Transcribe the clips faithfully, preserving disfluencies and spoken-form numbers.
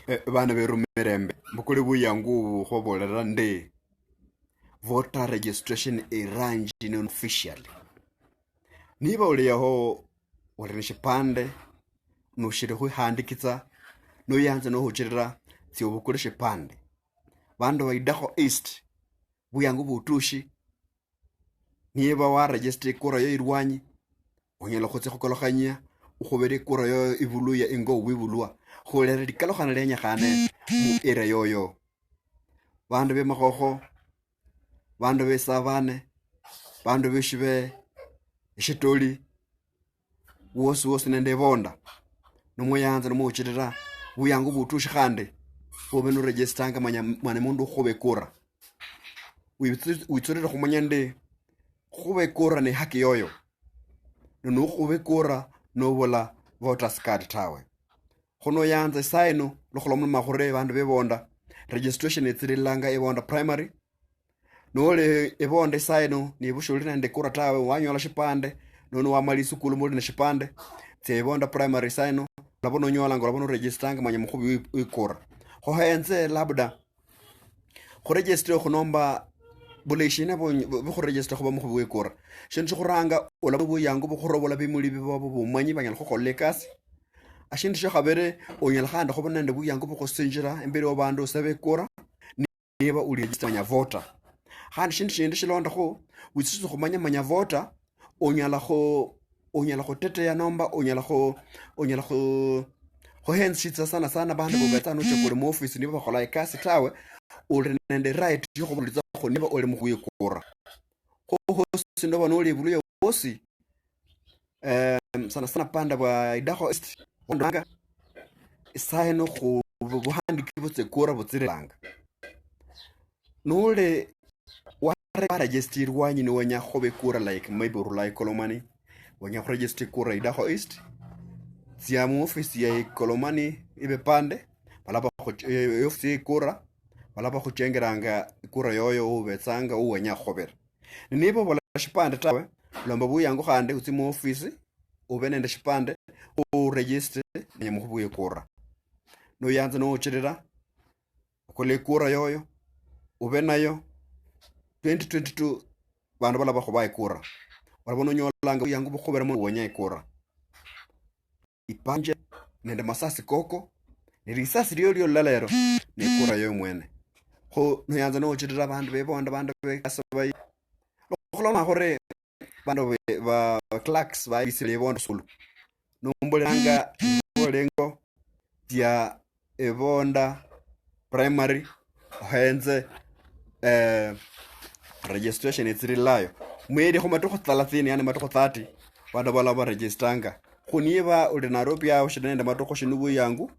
Eh, bana beru mirembe, mbukuli buyangu obu khubabolera ndi voter registration iranji non officially. Niba uli yaho uli neshipande, nushiri khwihandikitsa, nuyanza nohuchirira, tsia obukule shipande. Bandu ba Idakho East, buyangu butushi, niba waregister ikura yo ilwanyi, onyala khutsia khukolokhanyia, ukhubere ikura yo ibuluya ingo wibulwa, khulera likalokhana lienyekhane mu area yoyo. Bandu be Makhokho, bandu be Savane, bandu be Shibe, Eshitoli, wosi wosi nende ebonda, nomuyanza nomuchirira, buyangu butushi khandi, obe noregistanga manya mwana mundu ukhuba ekura. Witsu- witsulire khumanya ndi khukhuba ekura ne haki yoyo, nonukhuba ekura nobula voters card tawe. Khuno yanza esaa ino, lukhulomaloma khure bandu bebonda, registration etsirilanga ebonda primary. Noli ebonda esaa ino, nibushi uli nende ekura tawe, wanyola shipande, nono wamala isukulu muli ne shipande, tsia ebonda primary esaa ino, olaba nonyolanga, olaba noregistanga manya mukhubi wi- wikura. Khuhenze labda khuregister khunomba bulayi shina bu- bu- bukhuregister khuba mukhubi wikura. Shindu shikhuranga, olaba buyangu bukhurobola bimuli bibobo bumanyi banyala khukholela ekasi. Ashindu shiakhabere, onyala khandi khuba nende buyangu bukhusinjira imberi wa bandu osebe ekura, niba uli register manya voter. Khandi shindu shindi shilondakho, witsitsi khumanya manya voter, onyala khu onyala khutetea nomba onyala khu onyala khu khuhensitsa sana sana bandu bobetsa nochakule muofisi niba bakhola ekasi tawe, uli nende right yokhubulitsakho niba uli mukhwikura. Kho hosi noba noli ebuluya wosi, em, sana sana panda bwa Idakho East, bondanga isaino khu bu- buhandiki butsekura butsirilanga. Nule ware- waregister ilwanyi niwenya khuba ekura, like maybe orula Ikolomani, wenya khuregister ekura Idakho East, tsia mu ofisi ya Ikolomani ibe pande, balaba khu- eh, ofisi ya ekura, balaba khuchengeranga ekura yoyo ubetsanga uwenya khubira. Niba obola shipande tawe, lomba buyangu khandi utsi mu ofisi, ube nende shipande, uregister, menya mukhubi wekura. Noyanza nochirira, okole ekura yoyo, ube nayo, twenty twenty-two, bandu balaba khuba ekura. Olaba nonyolanga buyangu bukhubiramo wenya ekura. Ipanje nende masasi koko, ne lisasi lio lio lulala ero, ne ekura yoyo mwene. Kho noyanza nochirira bandu bebonda, bandu bekasa bayi. Okhuloma khore, bandu be- ba clerks ba I E B C balebonda sukulu. Nombolelanga, mbolengo, tia ebonda primary, ohenze, eh, registration etsirilayo. Mweri khu matukhu thelathini, yani matukhu thirty, bandu balaba baregistanga. Khu niba uli Nairobi ao, shili nende matukhu shinu buyangu,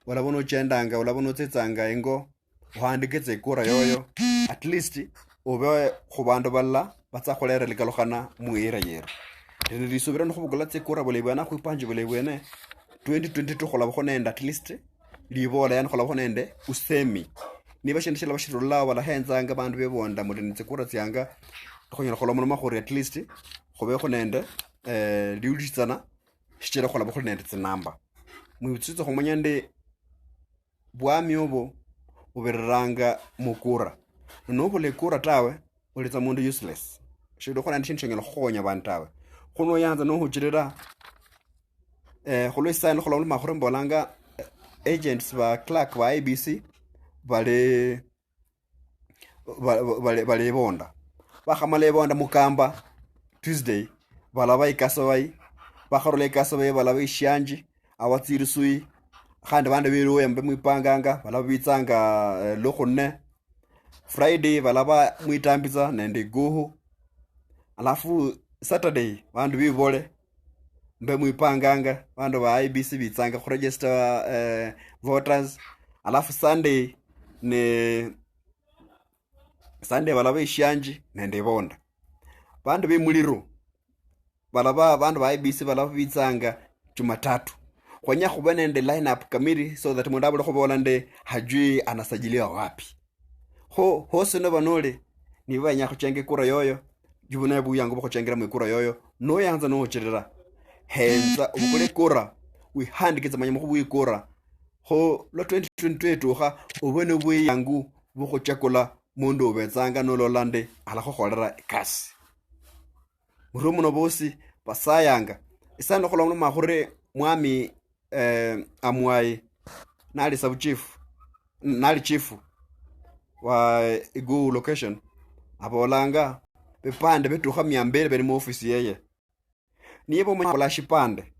olaba nochendanga, olaba notsitsanga ingo, ohandike tsa ekura yoyo, at least obe khubandu balala batsa khulera likalokhana mu area yeru. Lino lisubira nikhubukula tsa ekura bulayi bwene, akhwipanji bulayi bwene, twenty twenty-two khulabakho nende at least libola, yani khulabakho nende usemi. Niba shindu shilaba shirulao, balahenzanga bandu bebonda muli ne tsikura tsianga, khunyala khulomaloma khuri at least khubekho nende, eh, liulitsana, shichira khulaba khuli nende tsinamba. Mwitsitse khumanya ndi bwami obo bubiriranga mukura. Nobula ekura tawe, olitsa mundu useless. Shili khukhola nende shindu shinyala khukhonya abandu tawe. Khuno oyanza nohuchirira, eh, khulwa isaino khulomoloma khuri mbolanga, eh, agents ba clerk ba I E B C bali ba- ba- bale- balebonda. Bakhamala ebonda mukamba Tuesday, balaba ikasa bayi, bakharula ikasa bayi balaba ishianji, awatsirusui, khandi bandi beruya mbe mwipanganga, balaba bitsanga, eh, lukhune. Friday balaba mwitambitsa nende iguhu. Alafu Saturday bandu bibole, mbe mwipanganga, bandu ba I E B C bitsanga khuregister, eh, voters. Alafu Sunday ne Sunday balaba eshianji nende ebonda. Bandu be muliro balaba, bandu ba I E B C balaba bitsanga Jumatatu. Khwenya khube nende line up kamili so that mundu abule khubola nde hajui anasajiliwa wapi. Kho hosi noba noli niba wenya khuchenga ekura yoyo, jubuna buyangu bwa khuchengeramo ekura yoyo, noyanza nochirira, henza obukule ekura, wihandikitse manya mukhubu wekura, Kho lwa twenty twenty-two etukha, obe nobweyangu bukhuchakula mundu obetsanga nolola ndi alakhukholera ekasi. Murio muno bosi basayanga. Isano khulomoloma khuri mwami, eh, Amwai, nali sub chief, nali chief wa Iguu location, abolanga bipande bitukha mia mbili bili mu ofisi yeye. Niba omanya khula shipande,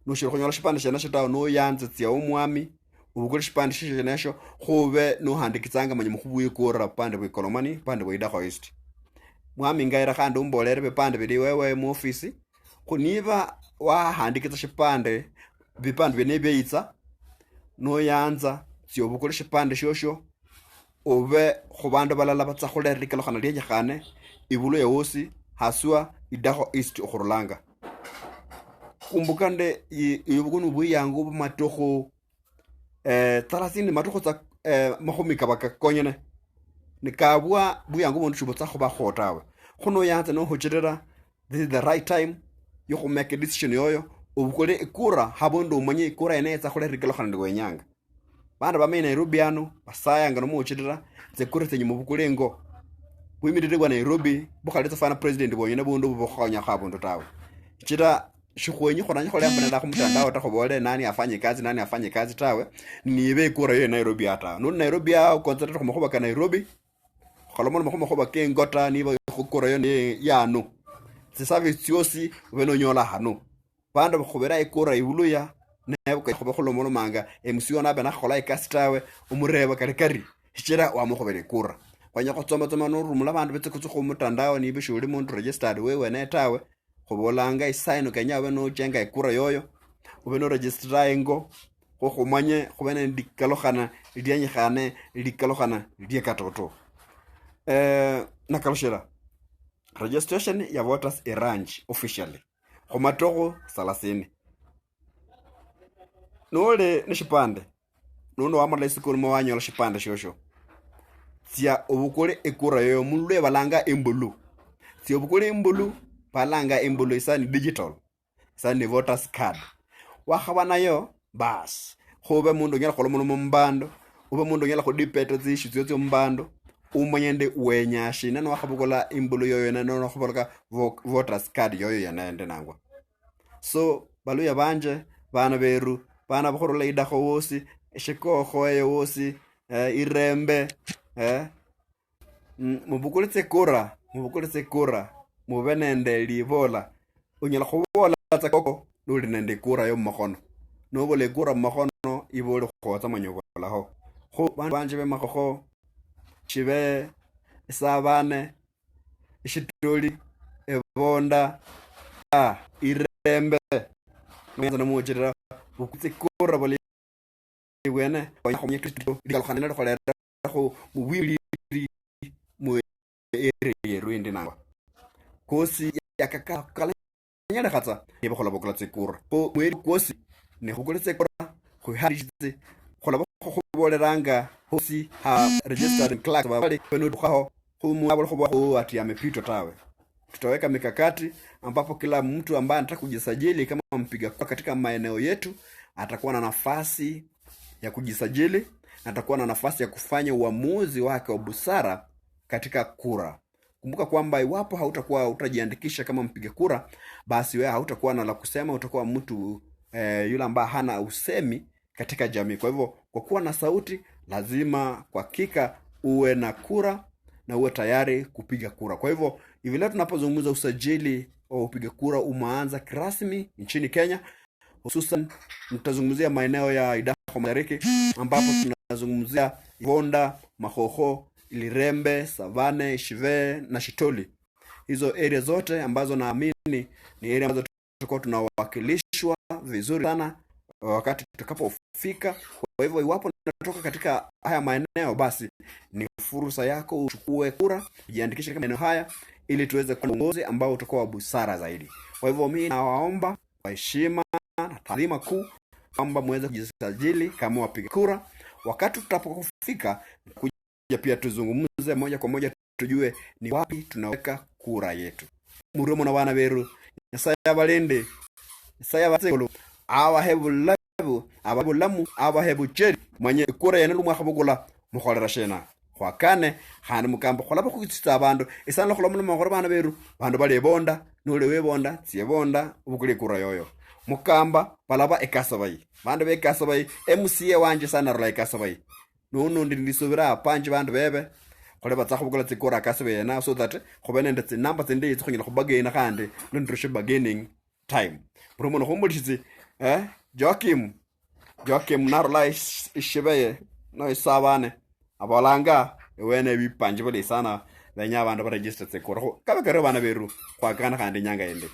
noshili khunyola shipande shieneshio tawe, noyanze tsia omwami, obukule shipande shishio shienesho, khube nohandikitsanga manya mukhubwikura bupande bwa Ikolomani, bupande bwa Idakho East. Mwami Ngaira khandi ombolere bipande bili wewe muofisi, khu niba wahandikitsa shipande, bipande biene bieitsa, noyanza tsia obukule shipande shiosho, obe khubandu balala batsa khulera likalokhana lienyekhane ibulu ya wosi, haswa Idakho East okhurulanga. Kumbuka nde i-, ibuku ni bwiyangu bumatukhu, eh, thelathini matukhu tsa, eh, makhumi kaba kakonyene. Nikabwa bwiyangu bundi shibutsa khubakho tawe. Khuno yanze nohuchirira, this is the right time yokhumeka decision yoyo, obukule ikura, habundu omanye ikura yene yetsa khulera likalokhana liwenyanga. Bana bamenya Nairobi ano, basayanga nomuchirira, tsekura tsenyu mubukule ingo. Bwimiriri bwa Nairobi, bukhali tsafana president bwonyene bundu bubukhonyakho abundu tawe. Chira, shikhwenyi khuranya khole mbu nenda khumutandao ta khubole nani afanye kazi, nani afanye kazi tawe. Nibe ikura yo Nairobi ata. Nuli Nairobi ya, concentrate khumakhuba ka Nairobi. Kholomoloma khumakhuba kengo ta, niba ikura yo ne yanu. Tsiservice tsiosi, ube nonyola hanu. Bandu bakhubera ikura ibuluya, naye buka khuba khulomolomanga, M C O nabe nakhakhola ikasi tawe, omureba kali kari, shichira wamukhubera ikura. Khwenya khutsomatsoma norumula bandu betsikutsukhu mutandao niba shuli mundu registered wewe naye tawe, khubolanga isaino kenya ube nochenga ikura yoyo, ube noregistera ingo, kho khumanye khube nende likalokhana lienyekhane, likalokhana liekatoto. Eh, nakalushira. Registration ya voters iranji officially khumatokho salasini. Noli nishipande, nono wamala isikulu ma wanyola shipande shosho, tsia obukule ikura yoyo mulwe balanga imbulu. Tsia obukule imbulu, balanga imbulu isa ni digital, isa ni voters card. Wakhaba nayo, bas, khube mundu onyala khulomoloma mubandu, ube mundu onyala khudipeta tsiishu tsio tsio mubandu, umanye ndi wenya shina niwakhabukula imbulu yoyo yene, nono khubolaka vo-, voters card yoyo yene ndi nangwa. So, baluya banje, bana beru, bana bakhurula idakho wosi, eshikokho eyo wosi, eh, irembe, eh, mm, mubukule tsikura, mubukule tsikura, mube nende libola. Unyala khubola tsa koko noli nende ikura yo mumakhono. Nobula ikura mumakhono, ibe oli khwotsa manya obulaho. Khu bandu banje bemakhokho, shibe, isabane, ishitoli, ebonda, a, irembe. Mwenza namuchirira, bukutse kura bali bwene, onya khumanya tututu, likalukhanira likholerakho mu bwibuliri mu area yeru indi nangwa. Kosi yakakala nyalekha tsa, niba khulabukula tsikura. Kho mweri kwosi, ne khubukule tsikura, khwiharishitse, khulaba khu-, khuboleranga hosi ha registering clerk babali, kwe notukhaho, khu mundu abula khuba khu ati amepitwa tawe. Tutaweka mikakati ambapo kila mtu ambaye anataka kujisajili kama mpiga kura katika maeneo yetu atakuwa na nafasi ya kujisajili, na atakuwa na nafasi ya kufanya uamuzi wake wa busara katika kura. Kumbuka kwamba iwapo hautakuwa, utajiandikisha kama mpiga kura, basi wewe hautakuwa na la kusema, utakuwa mtu, eh, yule ambaye hana usemi katika jamii. Kwa hivyo, kwa kuwa na sauti, lazima kwa hakika uwe na kura na uwe tayari kupiga kura. Kwa hivyo, hivi leo tunapozungumza usajili wa upiga kura umeanza kirasmi nchini Kenya, hususan, tutazungumzia maeneo ya Idakho Mashariki, ambapo tunazungumzia Ivonda, Makhokho, Ilirembe, Savane, Ishive na Shitoli. Hizo area zote ambazo naamini ni area ambazo tutakuwa tunawakilishwa vizuri sana wakati tutakapofika. Kwa hivyo, iwapo unatoka katika haya maeneo, basi ni fursa yako uchukue kura, ujiandikishe katika maeneo haya ili tuweze kuwa na uongozi ambao utakuwa wa busara zaidi. Kwa hivyo, mimi nawaomba kwa heshima na taadhima kuu kwamba muweze kujisajili kama wapiga kura. Wakati tutakapofika, kuja pia tuzungumze moja kwa moja, tujue ni wapi tunaweka kura yetu. Murio muno bana beru, Nyasaye abalinde, Nyasaye abatse igulu, abahe bulamu. bu-, ababulamu, abahe bucheri, manye ikura yene lumwakhabukula, mukholera shena? Khwakane, khandi mukamba khulaba khwitsitsa abandu, isana khulomoloma khuli bana beru, bandu balebonda, noli webonda, tsia ebonda, ubukule ikura yoyo. Mukamba, balaba ekasa bayi. Bandu bekasa bayi, M C A wanje sana arula ekasa bayi. Nono ndi ndisubira apanji bandu bebe, khuli batsa khubukula tsikura kasi bena, so that khube nende tsinamba tsindeyi tsikhunyala khubagaina khandi, nondirushe bargaining time. Buri mundu khumulishitsi, eh, Joakim, Joakim narula ish-, ishibeye, no isabane, abolanga, ewene bipanji bulayi sana, benya abandu baregister tsikura. Khu, kabe kari bana beru, khwakana khandi inyanga yindi.